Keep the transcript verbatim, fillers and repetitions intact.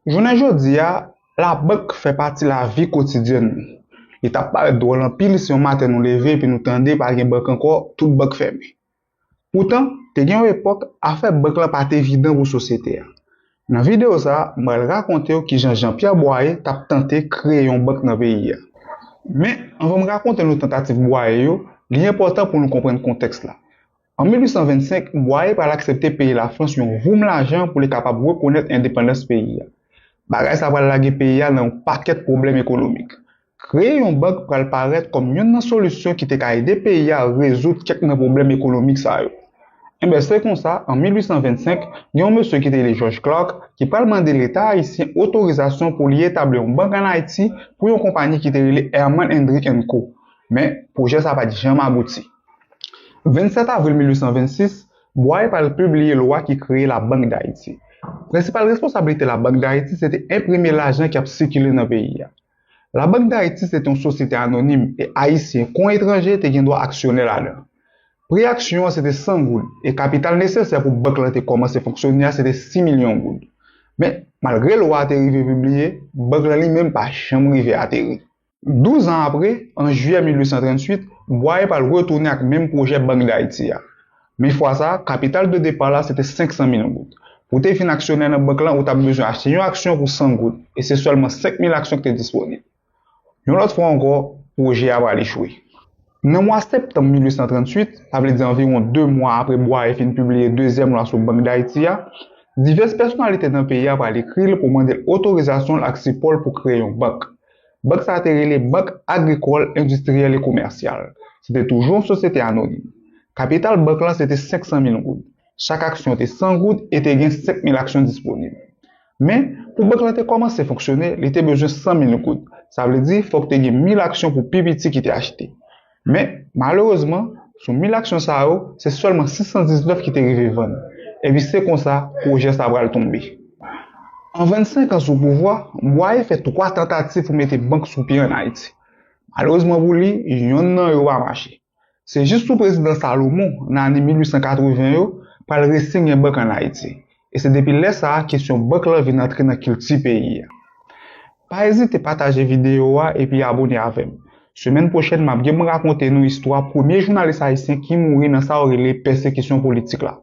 Jounen jodi a, labank fè pati lavi kotidyèn nou. Li t ap parèt dwòl anpil si yon maten nou leve epi nou tande pa gen bank ankò, tout bank fèmen. Poutan, te gen yon epòk, afè bank lan pa t evidan pou sosyete a. Nan videyo sa a, m pral rakonte w kijan Jean Pierre Boyer t ap tante kreye yon bank nan peyi a. Men, anvan m rakonte nou tantativ Boyer yo, li enpòtan pou nou konprann kontèks la. An mil uit san vennsenk, Boyer pral aksepte peye Lafrans yon voum lajan pou li kapab rekonèt endepandans peyi a. Bagay sa pral lage peyi a nan yon pakèt pwoblèm ekonomik. Kreye yon bank pral parèt kòm youn nan solisyon ki te ka ede peyi a rezoud kèk nan pwoblèm ekonomik sa yo. Enben, se konsa, an mil uit san vennsenk, gen yon mesye ki te rele George Clark ki pral mande Leta ayisyen otorizasyon pou li etabli yon bank ann Ayiti pou yon konpayi ki te rele Herman Hendrick and Co. Men, pwojè sa pa t janm abouti. Vennsèt avril mil uit san vennsis, Boyer pral pibliye lwa ki kreye Labank Dayiti. Prensipal responsablite Labank Dayiti se te enprime lajan k ap sikile nan peyi a. Labank Dayiti se te yon sosyete anonim e Ayisyen kon etranje te gen dwa aksyonè ladan. Pri aksyon an se te san goud e kapital nesesè pou bank lan te kòmanse fonksyone a se te sis milyon goud. Men, malgre lwa a te rive pibliye, bank lan li menm pa janm rive ateri. Douz an apre, an jiyè mil uit san tranntuit, Boyer pral retounen ak menm pwojè Bank Dayiti a. Men fwa sa a, kapital de depa la se te senk san mil goud. Pou w te vin aksyonè nan bank lan, ou t ap bezwen achte yon aksyon pou san goud, e se sèlman senk mil aksyon ki te disponib. Yon lòt fwa ankò, pwojè a pral echwe. Nan mwa septanm mil uit san tranntuit, sa vle di anviwon de mwa apre Boyer fin pibliye dezyèm lwa sou Bank Dayiti a, divès pèsonalite nan peyi a pral ekri l pou mande l otorizasyon l ak sipò l pou kreye yon bank. Bank sa a te rele Bank Agrikòl, Endistriyèl e Komèsyal. Se te toujou yon sosyete anonim. Kapital bank lan se te senk san mil goud. Chak aksyon te san goud e te gen senk mil aksyon disponib. Men, pou bank lan te kòmanse fonksyone, li te bezwen san mil goud. Sa vle di, fòk te gen mil aksyon pou pi piti ki te achte. Men, malerezman, sou mil aksyon sa yo, se sèlman sis san diznèf ki te rive vann. Epi se konsa, pwojè sa pral tonbe. An vennsenk an sou pouvwa, Boyer fè twa tantativ pou mete bank sou pye ann Ayiti. Malerezman pou li, yonn nan yo pa mache. Se jis sou prezidan Salomon, nan ane mil uit san katreven yo, pral resi gen bank ann Ayiti. E se depi lè sa a, kesyon bank lan vin antre nan kilti peyi a. Pa ezite pataje videyo a epi abone avè m. Semèn pwochèn, m ap gen pou m rakonte nou istwa premye jounalis ayisyen ki mouri nan sa yo rele pèsekisyon politik la.